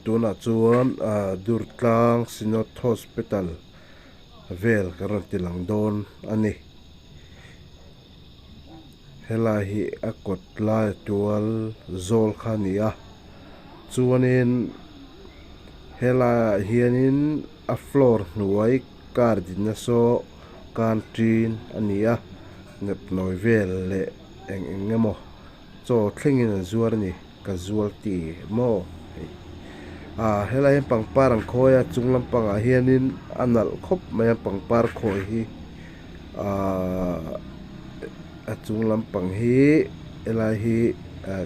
Tunah chuan ah Durtlang Synod Hospital vel ka rawn ti lang dawn a ni. Helai hi a kawt lai tual zawl kha a ni a chuanin helaiah hianin a floor hnuai car dinna saw canteen a ni a nepnawi vel leh eng eng emaw chaw thlengin an zuar a ni casualty maw hei ah helai hian pangpar an khawi a chung lampangah hianin a nalh khawp mai a pangpar khawi hi ahh a chung lampang hi helai hi ah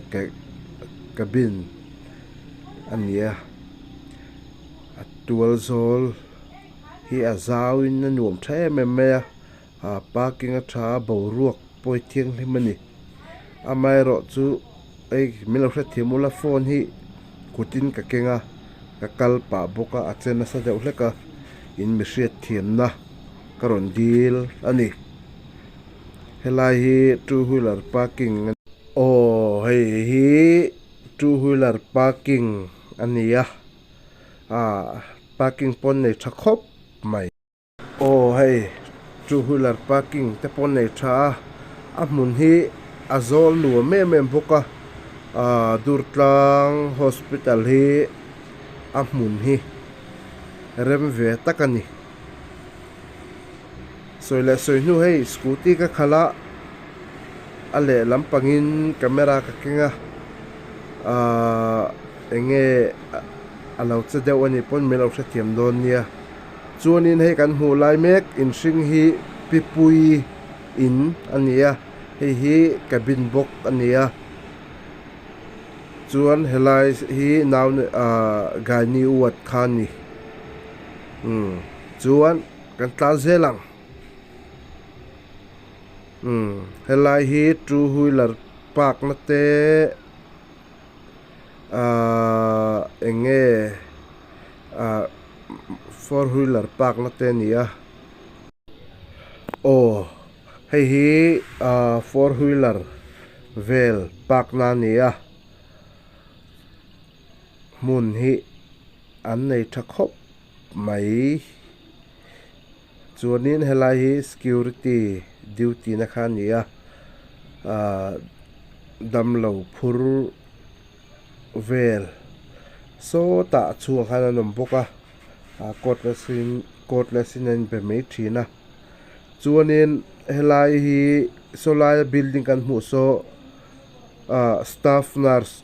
cabin a ni a a tual zawl hi a zau in a nuam tha em em mai a ah parking a tha a boruak pawh hi thianghlim a ni amaherawh chu hei min lo hrethiam ula phone hi kutin ka keng a ka kal pah bawk a a che nasa deuh hlek a in mi hriatthiamna ka rawn dil a ni helai hi two wheeler parking aw hei hi two wheeler parking a ni a ah parking pawn nei tha khawp mai. Aw hei two wheeler parking te pawh nei tha a a hmun hi a zawl nuam em em bawk a ah Durtlang hospital hi a hmun hi rem ve tak a ni sawi leh sawi hnu hei scooty ka khalh a a lehlam pangin camera ka keng a ah eng nge a lo che deuh a nih pawn min lo hrethiam dawn nia. Chuanin hei kan hmuh lai mek inhring hi Pipui in a ni a, hei hi cabin bawk a ni a, chuan helai hi nau ahh Gaini ward kha a ni umm chuan kan tlan zel ang umm helai hi two wheeler park na te ahh eng nge ahh four wheeler park na te a ni a aw hei hi ahh four wheeler vel park na a ni a hmun hi an nei tha khawp mai chuanin helai hi security duty na kha a ni a ahh damlo phur vel sawtah chhungah khan an awm bawk a ah cordless in cordless in an inbe mai thin a chuanin helai hi saw laia building kan hmuh saw ah staff nurse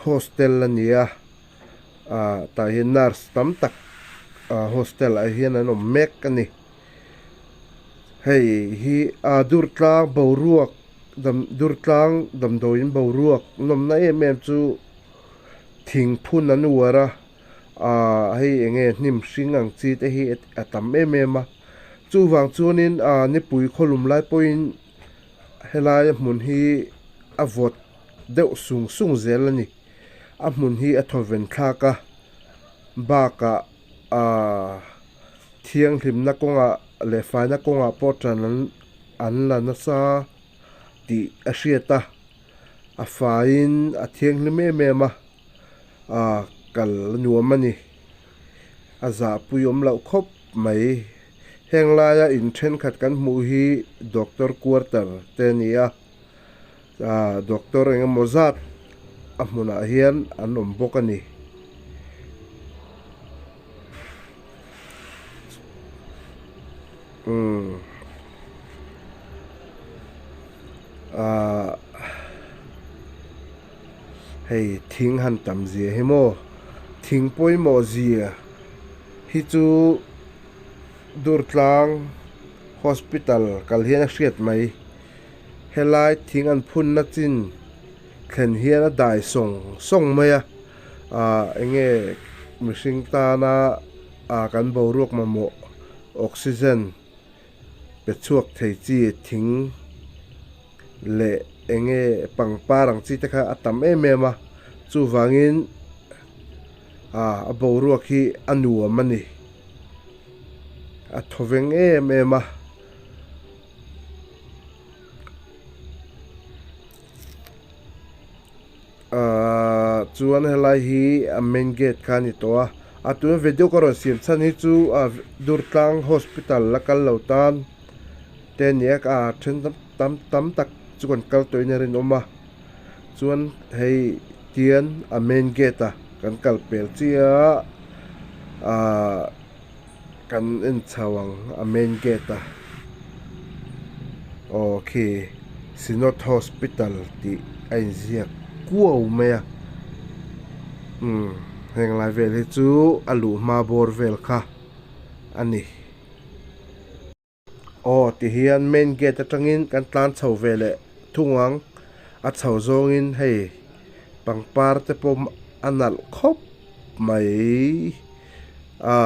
hostel a ni a ah tah hian nurse tam tak ah hostel ah hian an awm mek a ni hei hi ah Durtlang boruak. Dam Durtlang damdawiin boruak nawmna em em chu thing phun an uar a, aah hei eng nge hnim hring ang chi te hi a tam em em a, chuvang chuanin aah nipui khawlum lai pawhin helaia hmun hi a vawt deuh sung sung zel a ni, a hmun hi a thawven thlak a, bakah aah thianghlimna kawngah leh faina kawngah pawh tan an. An la nasa tih a hriat a, a faiin a thianghlim em em a, ah kal a nuam a ni. A zahpui awm loh khawp mai. Heng laia in thenkhat kan hmuh hi doctor quarter te a ni a, ah doctor eng emaw zat a hmunah hian an awm bawk a ni. Umm ahh hei thing han tam zia hi maw thing pawimawh zia hi chu Durtlang hospital kal hian a hriat mai helai thing an phunna chin thlen hian a dai sawng sawng mai a ahh eng nge mihring tana ah kan boruak mamawh oxygen pe chhuak thei chi thing leh eng nge pangpar ang chi te kha a tam em em a chuvangin ah a boruak hi a nuam a ni a thawveng em em a. Ahh. Ah chuan helai hi a main gate kha a ni tawh a a tuna video ka rawn siam chhan hi chu ah Durtlang hospital la kal lo tan te a ni a ah then tam tam tak chu kan kal tawhin a rinawm a chuan hei tian a main gate a kan kal pel chiah ah kan en chho ang a main gate a aw khi Synod Hospital tih a inziak kuau mai a umm heng lai vel hi chu a luh hma bawr vel kha a ni. Aw ti hian main gate atangin kan tlan chho ve leh thung ang a chho zawngin hei pangpar te pawh a nalh khawp mai a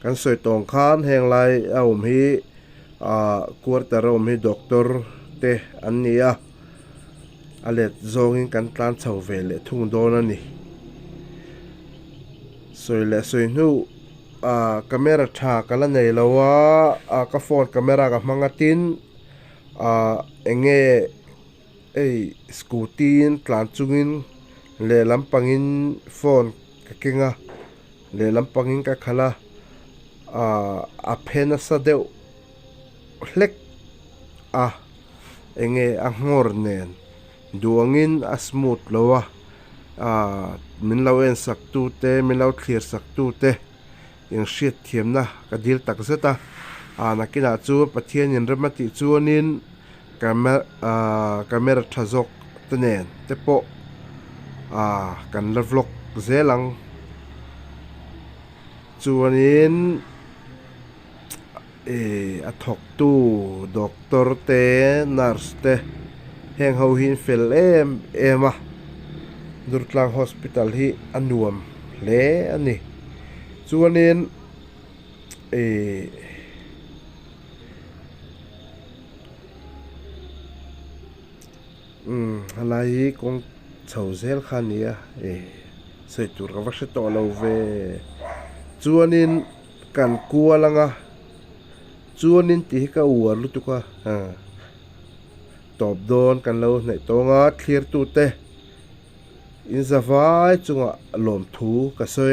kan sawi tawng khan heng lai a awm hi ah quarter a awm hi doctor te an ni a a let zawngin kan tlan chho ve leh thung dawn a ni sawi leh sawi hnu ah camera tha ka la nei lo a ah ka phone camera ka hmang a tin ah eng nge hei scooty in tlan chungin lehlam pangin phone ka keng a lehlam pangin ka khalh a ah a phe nasa deuh hlek a eng nge a nghawr nen duh angin a smooth lo a ah min lo en sak tu te min lo thlir sak tu te in hriat thiamna ka dil tak zet a ah nakinah chuan Pathian in rem a tih chuanin ah camera tha zawk te nen te pawh ah kan la vlog zel ang chuanin Ehh a thawktu doctor te nurse te heng ho hi an fel em em a Durtlang hospital hi a nuam hle a ni chuanin ehh umm helai hi kawng chho zel kha a ni a ehh sawi tur ka va hre tawh lo ve chuanin. Kan kual anga chuanin tih hi ka uar lutuk a tawp dawn kan lo hnaih tawng a thlirtute in zavai chungah lawmthu ka sawi.